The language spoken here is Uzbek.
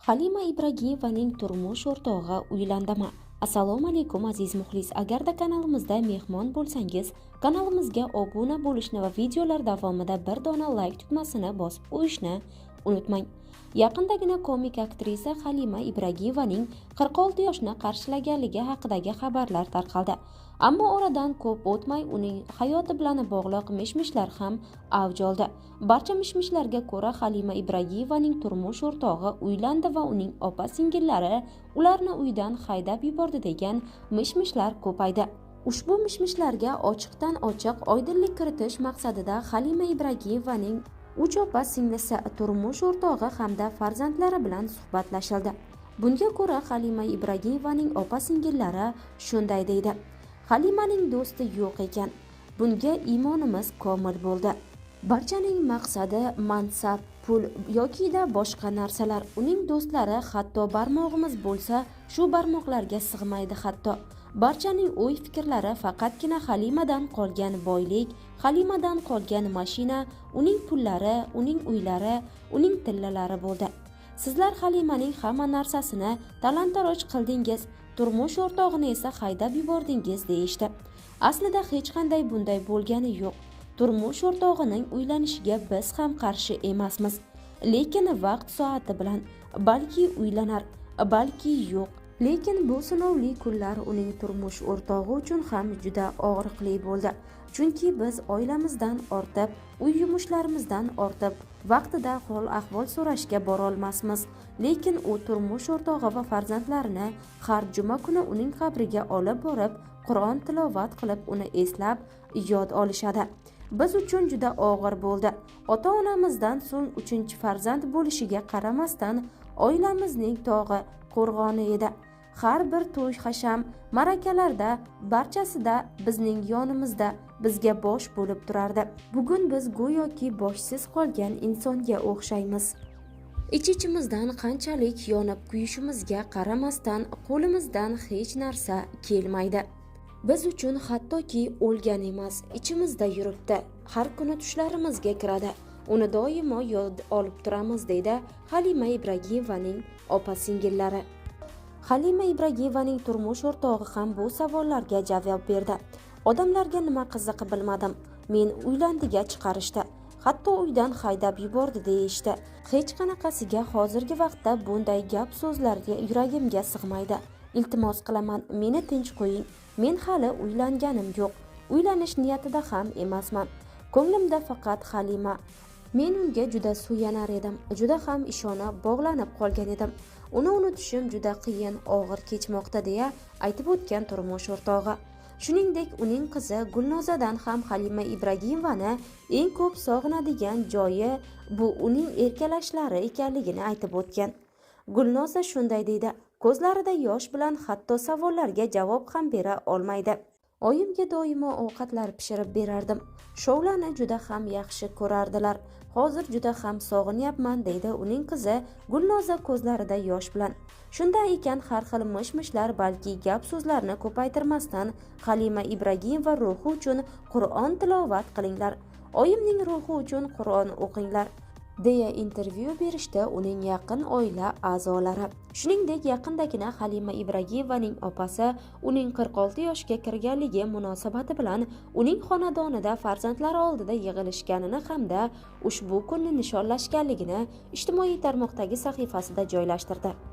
Halima Ibragiyevaning turmush o'rtog'i uylandimi? Assalomu alaykum, aziz muxlis. Agarda kanalimizda mehmon bo'lsangiz, kanalimizga obuna bo'lishni va videolar davomida bir dona like tugmasini bosib qo'yishni unutmang. Yaqindagina komik aktrisa Halima Ibragiyevaning 46 yoshni qarshilaganligi haqidagi xabarlar tarqaldi. Ammo oradan ko'p o'tmay uning hayoti bilan bog'liq mish-mishlar ham avj oldi. Barcha mish-mishlarga ko'ra, Halima Ibragiyevaning turmush o'rtog'i uylandi va uning opa-singillari ularni uydan haydab yubordi degan mish-mishlar ko'paydi. Ushbu mish-mishlarga ochiqdan-ochiq oydinlik kiritish maqsadida Halima Ibragiyevaning 3 opa-singlisi, turmush o'rtog'i hamda farzandlari bilan suhbatlashildi. Bunga ko'ra, Halima Ibragiyevaning opa-singillari shunday deydi: Halimaning do'sti yo'q ekan. Bunga iymonimiz komil bo'ldi. Barchaning maqsadi mansab, pul yokida boshqa narsalar. Uning do'stlari hatto barmog'imiz bo'lsa, shu barmoqlarga sig'maydi hatto. Barchaning o'y-fikrlari faqatgina Halimadan qolgan boylik, Halimadan qolgan mashina, uning pullari, uning uylari, uning tillalari bo'ldi. Sizlar Halimaning hamma narsasini talon-taroj qildingiz, turmush o'rtog'ini esa haydab yubordingiz deyishdi. Aslida hech qanday bunday bo'lgani yo'q. Turmush o'rtog'ining uylanishiga biz ham qarshi emasmiz. Lekin vaqt soati bilan balki uylanar, balki yo'q. Lekin bu sinovli kunlar uning turmush o'rtog'i uchun ham juda og'riqli bo'ldi. Chunki biz oilamizdan ortib, uy yumushlarimizdan ortib, vaqtida hol-ahvol so'rashga borolmasmiz. Lekin u turmush o'rtog'i va farzandlarini har juma kuni uning qabriga olib borib, Qur'on tilovat qilib, uni eslab, yod olishadi. Biz uchun juda og'ir bo'ldi. Ota-onamizdan so'ng 3-farzand bo'lishiga qaramasdan oilamizning tog'i, qo'rg'oni edi. Har bir to'y hasham, ma'rakalarda barchasida bizning yonimizda bizga bosh bo'lib turardi. Bugun biz go'yoki boshsiz qolgan insonga o'xshaymiz. Ich-ichimizdan qanchalik yonib kuyishimizga qaramasdan qo'limizdan hech narsa kelmaydi. Biz uchun hattoki o'lgan emas, ichimizda yuribdi. Har kuni tushlarimizga kiradi. Uni doimo yod olib turamiz, deydi Halima Ibragiyevaning opa-singillari. Halima Ibragiyevaning turmush o'rtog'i ham bu savollarga javob berdi. Odamlarga nima qiziq bilmadim. Men uylandiga chiqarishdi. Hatto uydan haydab yubordi deyishdi. Hech qanaqasiga hozirgi vaqtda bunday gap so'zlarga yuragimga sig'maydi. Iltimos qilaman, meni tinch qo'ying. Men hali uylanganim yo'q. Uylanish niyatida ham emasman. Ko'nglimda faqat Halima. Men unga juda suyanar edim, juda ham ishonib, bog'lanib qolgan edim. Uni unutishim juda qiyin, og'ir kechmoqda, deya aytib o'tgan turmush o'rtog'i. Shuningdek, uning qizi Gulnozadan ham Halima Ibragimovani eng ko'p sog'inadigan joyi bu uning erkalashlari ekanligini aytib o'tgan. Gulnoza shunday deydi: ko'zlarida yosh bilan hatto savollarga javob ham bera olmaydi. Oyimga doimo ovqatlar pishirib berardim. Shovlani juda ham yaxshi ko'rardilar. Hozir juda ham sog'inyapman, deydi uning qizi Gulnoza ko'zlarida yosh bilan. Shunday ekan, har xil mish-mishlar, balki gap so'zlarni ko'paytirmasdan Halima Ibragimova ruhi uchun Qur'on tilovat qilinglar. Oyimning ruhi uchun Qur'on o'qinglar, deya intervyu berishdi uning yaqin oila a'zolari. Shuningdek, yaqindagina Halima Ibragiyevaning opasi uning 46 yoshga kirganligi munosabati bilan uning xonadonida farzandlari oldida yig'ilishganini hamda ushbu kunni nishonlashganligini ijtimoiy tarmoqdagi sahifasida joylashtirdi.